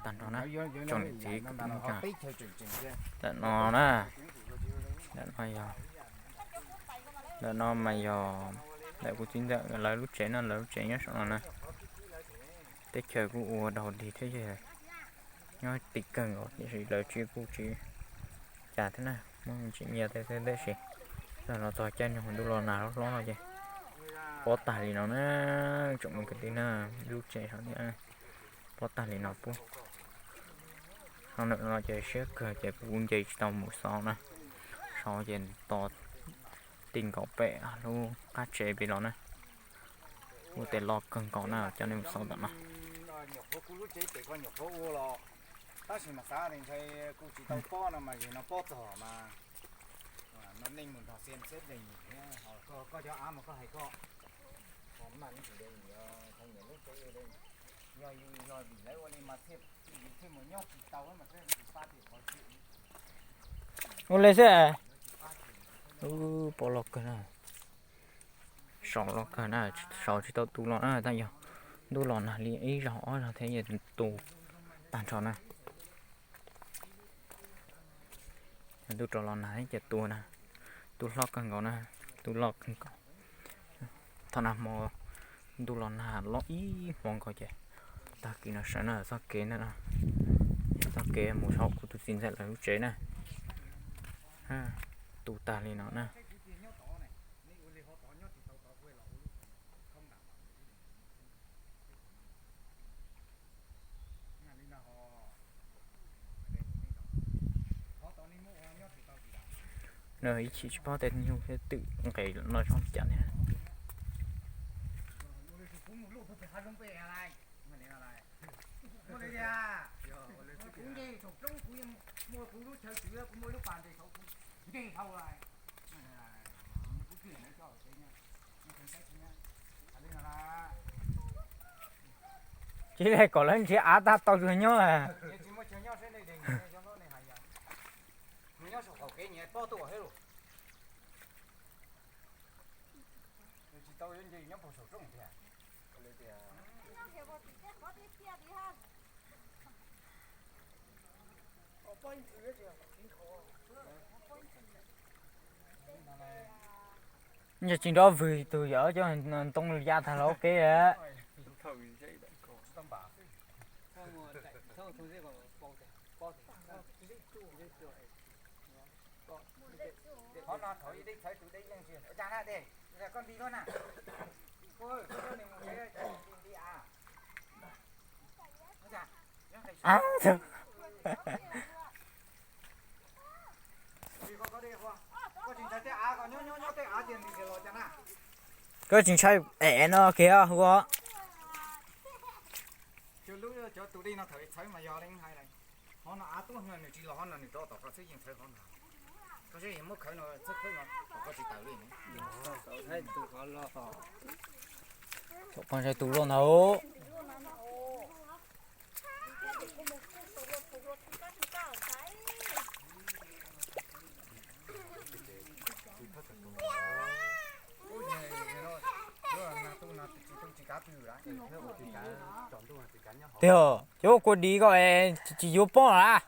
tag nrho na. Tsoom niam txiv kwv tij neej tsa, ntawm no na, ntawm no yog, ntawm no mas yog ntawm kuv txiv ntxawm lawv lub tsev no, lawv lub tsev nyob saum no na. Teb chaws kuj ua dog dig thiab, nyob ti kawg nkaus tiam sis lawv tsis kuj tsis cas thiab na, muaj tsis nyiaj thiab tab sis los txog caij nyoog ntuj los nag hlob hlob no ces pob tag li no na, tsoom kwv tij na, lub tsev saum thiab pob tag li no pub. Ho ntawm no ces siab kawg ces kuv nce tsis tau mus xauv na, xauv ces to ti nkaus pem lub qab tsev pem los na. Kuj tes loj kawg nkaus na, coj nej mus xauv ntawm no. Nyuam qhuav kuv lub tsev pem ko nyuam qhuav ua los, tab sis mas xav tias ntshai kuv tsis tau pob no mas yog no pob txog mas no nej mus nrog xiam xeb de nyiam thiab, ho koj cov av mas koj hais koj, ho mas nej tus de nyiam, nyiam lub tsev de, yog yog vim lawv ua li mas thiaj, thiaj mus nyob tsis tau mas thiaj tsis pab tias qhov tsev. Ua li xwb. Pob loj kawg na, saud loj kawg na, saud tsis tau tu los na, tab yog ntuj los nag li ib zaug ob zaug thiab yeej tu tag nrho na. Ntuj rov los nag ces tu na, tu hlob kawg nkaus na, tu loj kawg nkaus. Thaum nag hmo ntuj los nag loj ib hmo nkaus ces tag kis no sawv na, txoj kev ntawm no, txoj kev mus saum kuv tus txiv ntxawm lawv lub tsev na, tu tag li no na. Nws ib chim tsis paub tej nyuj thiab twm nqes no zoo li cas thiab. Tsis li kom lawv nrhiav av tag tau tsuas nyob. Ntshe tsis nrov vwg tus yawm coj ntoo ya tag hlo kev. Koj tsis ntshai ev no kiag hu. Thaum pog ntshai tus loj ntag. Tiag, cov kua dis ko es tsis yuav poob lawm.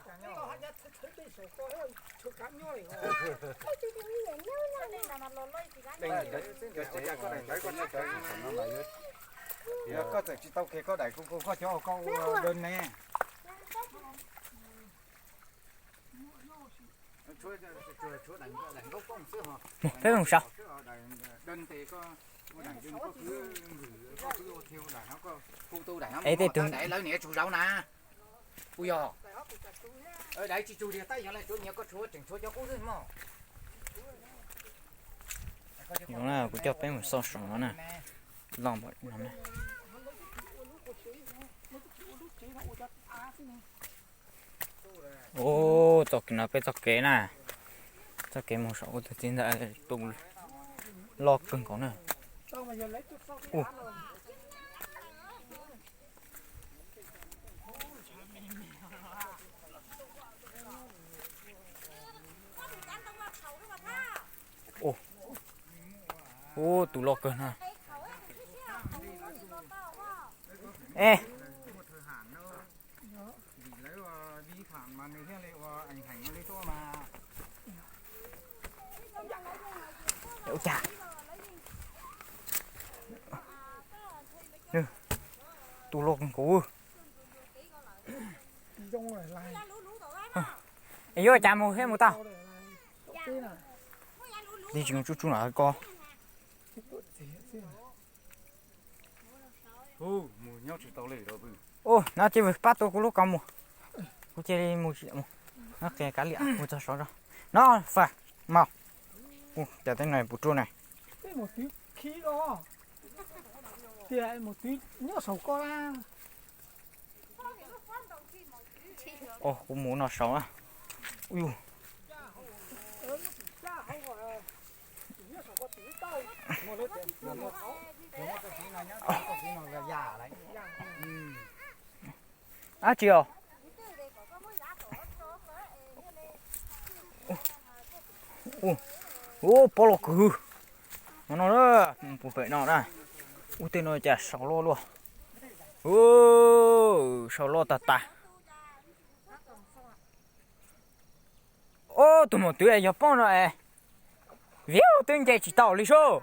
Koj txawm tsis tau kiag koj daim kuv kuv koj cov koj ua dab ne. Peb mus saud. Es tej tus daim lawv niam tsug zauv na. Kuj yog. Daim tsis tsug tiag tab yog lawv tsuav nyias koj tshuav tseem tshuav cov qub xwb mog. Kuv coj peb mus xauj saum no na. Loj npaum no na. Ub, txoj kev no peb txoj kev na. Txoj kev mus saum kuv tus txiv ntxawm tu loj kawg nkaus na. Ub, tus loj kawg na. E, Ua cas? Tus loj nkaus. Es yuav cas mus thiaj mus tau? Li tsis tsuj tsuj no ko. Ub, no cia pab tua kuv lub kaus mus. Kuv cia li mus tsis mus. No qi kav liam mus txog saud tso. No, fas, maus. Ub, cas tej no puas ruaj na. Tias mus twv nyob saum ko la. Kuv mus no saud na. Ub, dab tsi os? Ub, pob los kws no na, puag pem no na. Ub, tej no cas saud loj luaj. Ub, saud loj tag tag. Ob tug maum twv yog poob no es, vim twb nce tsis tau li sub.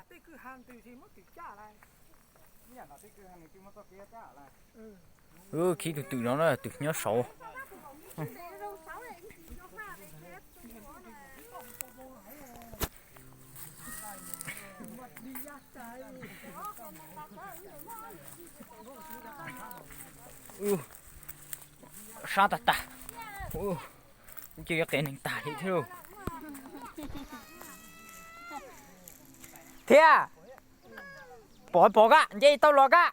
Khib tus twm no na, twm nyob saud. Sab tag tag. Ub, ces yuav qias neeg tag li thiab lauj. Thiab, pom pom kab nce tau los kab.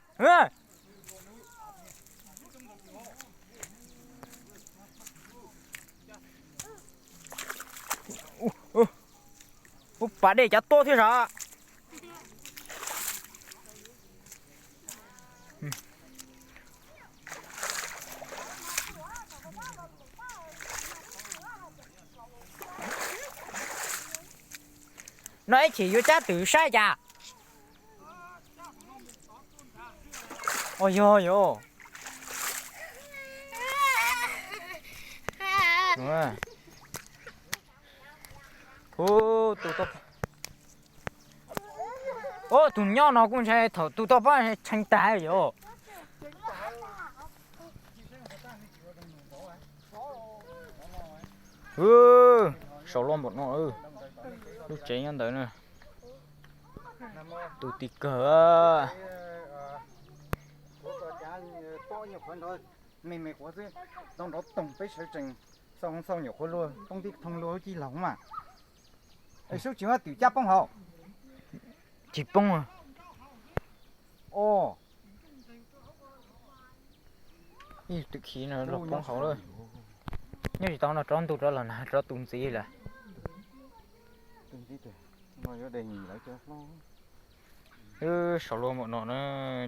Ub, pas dej cov tuaj thiab sav. No ib chim yuav cab twm saib cas. Ua yog yog. Ub, tus nyob no kuj ntshai thaum tus toj pob tshee tag yom. Saud loj npaum no, lub tsev nyob ntawd na. Tus ti kawg. Me me quav xwb, tau nrov toog peb sawv tsees, xauj xauj nyuam qhuav luag poob tib thooj luag lub cib laug mas. Es sub tsis muab twm cab poob hauv. Tsis poob. O, ib twm khiv no los poob hauv lawm. Nyob tsis tau no rov ntug rov los nag rov tu ntxiv lawm. Wb saum luag npaum no na,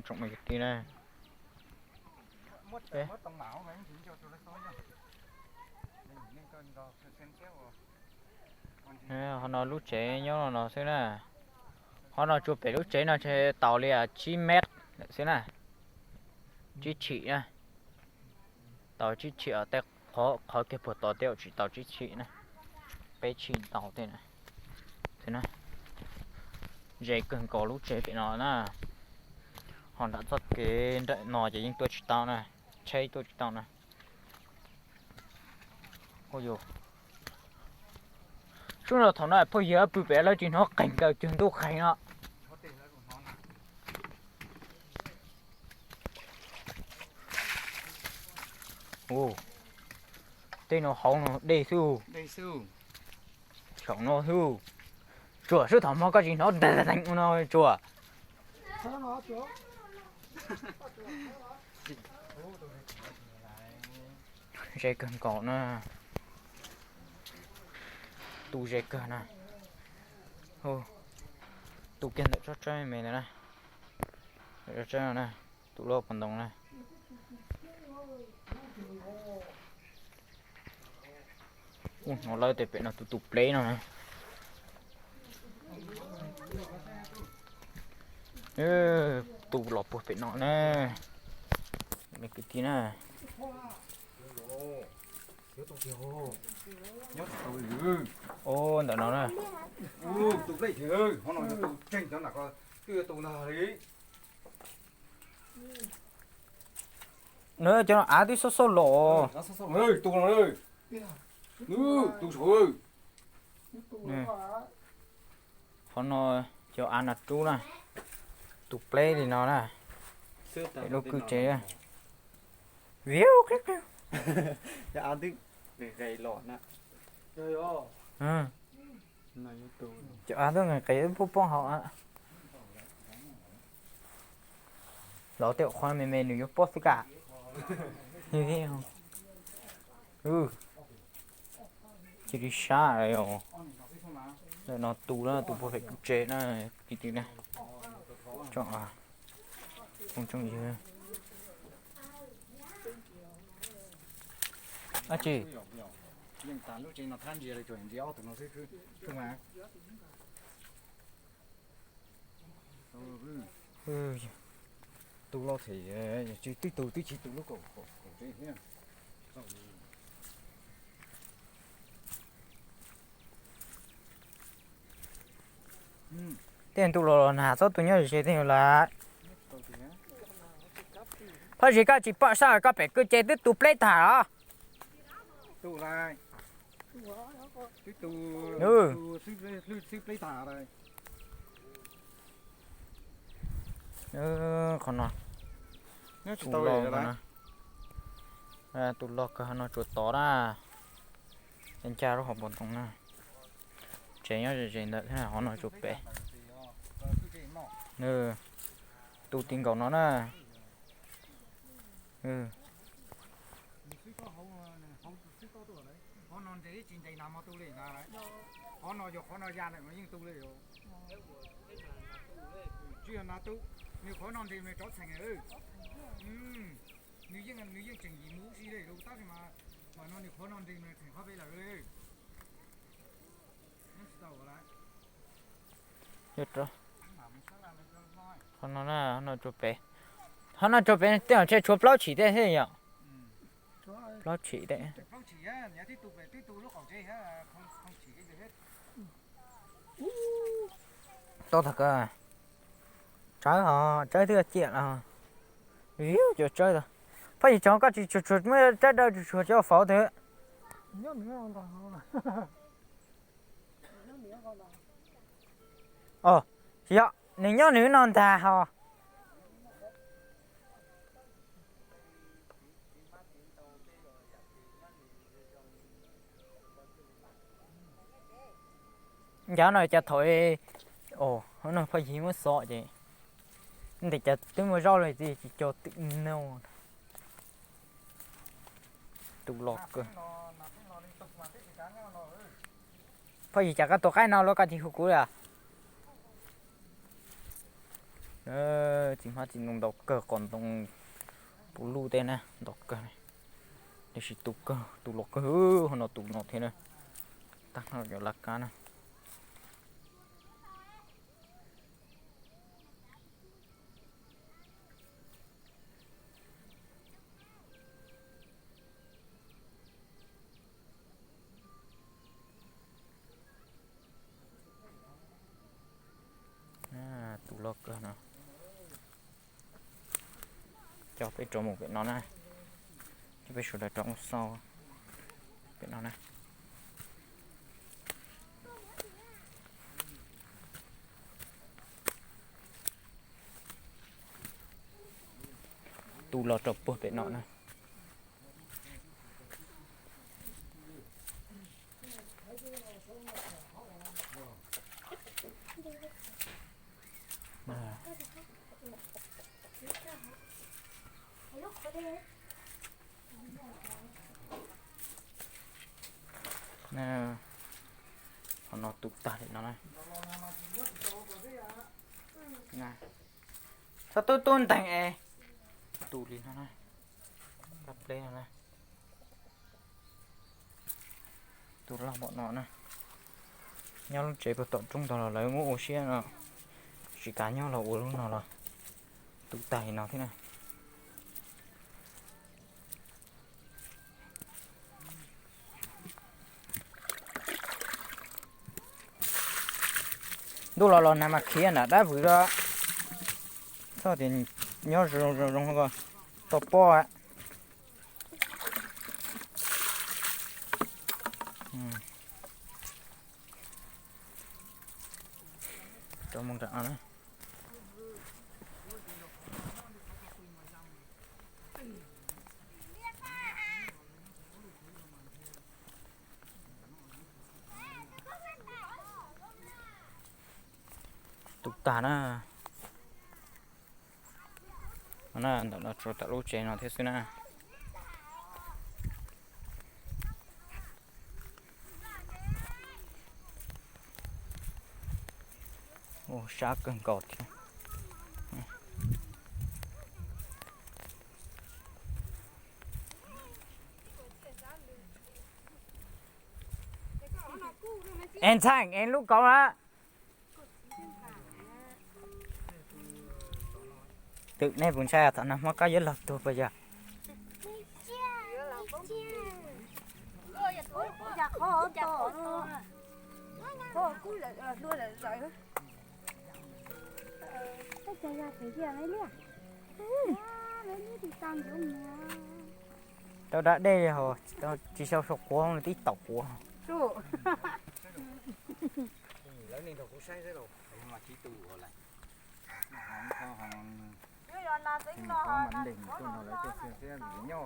tsoom me kwv tij na. Qhov no lub tsev nyob no xwb na. Qhov no tsuas pem lub tsev no tseem tau li tsib mev lawm xwb na. Tsib tshim na. Tau tsib tshim, tej qhov kiag puag tod tej tsis tau tsib tshim na. Peb tshim ntau tej na. Ze kawg nkaus lub tsev pem no na. Ho nram txoj kev nram no ces yeej tuaj tsis tau na. Tsheb tuaj tsis tau na. Sub no thaum no phooj ywg pw pem lawv tsis hnov qeeg nkaus cuag ntuj qeeg no. Tej no hauv no dej xwb. Saum no xwb. Tsuas sub thaum hmo koj tsis hnov deeg no tsuas. Ze kawg nkaus na. Tu ze kawg na. Tu kiag ntawm tsob tsawb me ntawd na. Tsob tsawb no na. Tu loj pov ntoo na. Hnov lawv tias pem no tus tus pleb no na. Tu los puag pem no na. Me kwv tij na. Nyob tsis tau li. Ntawm no na. Tus pleb thiab, hov no yog tus tseem cov nram ko twb yuav tu ntag li. Na cov no av twb xauj xauj los. Tu no, tu saum. Qhov no cov av nas rub na, tus pleb li no na, pem lub kwj tsev. Viv qib qig. Cov av twb nqes nqes poob poob hauv. Los tej qhov me me nws yuav pob xwb kam. Cia li sab os. Lawm no tu na, tu puag pem kwj tsev na, kwv tij na. Tsoom phooj tsoom ywg. Ab tsi. Tu los them, tsis twb tu twb tsis tu lub kaum kaum tsev thiab. Tej ntu los los nag txhob tu nyob ze ze tej lawm. Phaj Zis, koj tsis pom sab koj pem kwj tsev twb tu pleb tag os. Qhov no, tus loj kawg no tsuas tod na. Ncaj lub hauv paus ntoo na. Tsev nyob ze ze ntawm thiab, qhov no tsuas pem. Tu ti nkaus no na. Qhov no nres tsis nres na mas tu li na. Qhov no yog qhov no ya lawm mas yeej tu li. Tsis yog na tu, nws qhov no nres nws rov txheem. Nws yeej, nws yeej tseem yim mus ub si li lus tab sis mas, mas no nws qhov no nres nws txheem qhov pem lawm li. Qhov no, qhov no tsuas pem, qhov no tsuas pem tej zaum tshuav plaub tshim tej thiab yom. Plaub tshim tej. Tau tag kawg. Tsawb hos, tsawb twb ciam los. Vim cov tsawb tag. Phaj Yim, tsov koj tsis tshua tshua muab tsawb daw tsis tshua cov faus twg. Os, tsis yog, nws nyob nws no ntag hos. Ncov no cas thaum, o, no Phaj Yim muab xov ces ntes cas twb muaj zaub li tsis co twm no. Tus los kawg. Phaj Yim, cas koj tua qaib no los koj tsis hu kuv li? Txiv hmab txiv ntoo ntau kawg, qos ntoo puv luj tej na ntau kawg. Tiam sis tus kawg, tus los kawg, hov no tus no thiab na. Tag no cov laj kab na. Tus loj kawg no. Coj peb rov mus pem no na. Coj peb sawv daws rov mus xauj pem no na. Tus los rau puag pem no na. Qhov no tu tag li no na. Txhob tub tub nteeg es tu li no na. Kab pleb no na. Tus loj npaum no na. Nyob lub tsev puag tom roob ntag los lawv muab ua siab no. Tsis kav nyob los ua lub no los tu tag li no thiab na. Tuaj los los nag mas khiav nram dab vwm los. Txhob tias nyob zoo zoo zoo ko tau pob. Rau mus nram no na. Tu tag na. Ntawm no tsuas tom lub tsev no thiab xwb na. Ua sab kawg nkaus thiab. Es ntxhais es lub kauv na. Twm nej puas ntshai thaum nag hmo koj yuav los tuag puas yog? Tau da dej ho, tsis sau sau quav tib taum quav. Nyob